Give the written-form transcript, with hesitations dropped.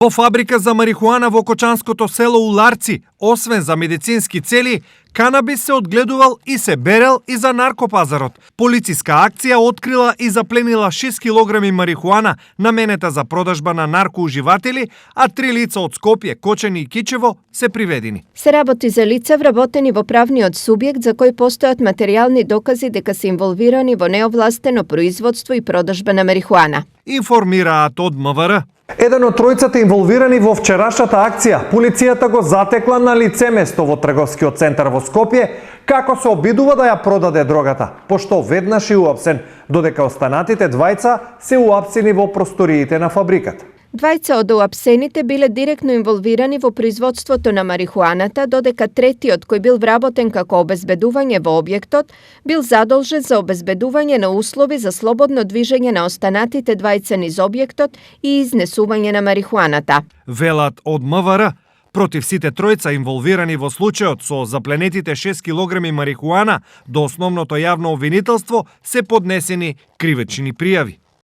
Во фабрика за марихуана во Кочанското село Уларци, освен за медицински цели, канабис се одгледувал и се берел и за наркопазарот. Полициска акција открила и запленила 6 килограми марихуана наменета за продажба на наркоуживатели, а 3 лица од Скопје, Кочани и Кичево се приведени. Се работи за лица вработени во правниот субјект за кој постојат материјални докази дека се инволвирани во неовластено производство и продажба на марихуана. Информираат од МВР. Еден од тројцата инволвирани во вчерашната акција, полицијата го затекла на лице место во трговскиот центар во Скопје, како се обидува да ја продаде дрогата, пошто веднаш и уапсен, додека останатите двајца се уапсени во просториите на фабриката. Двајца од уапсените биле директно инволвирани во производството на марихуаната, додека третиот, кој бил вработен како обезбедување во објектот, бил задолжен за обезбедување на услови за слободно движење на останатите двајца низ објектот и изнесување на марихуаната. Велат од МВР. Против сите тројца инволвирани во случајот со запленетите 6 килограми марихуана до основното јавно обвинителство се поднесени кривечни пријави.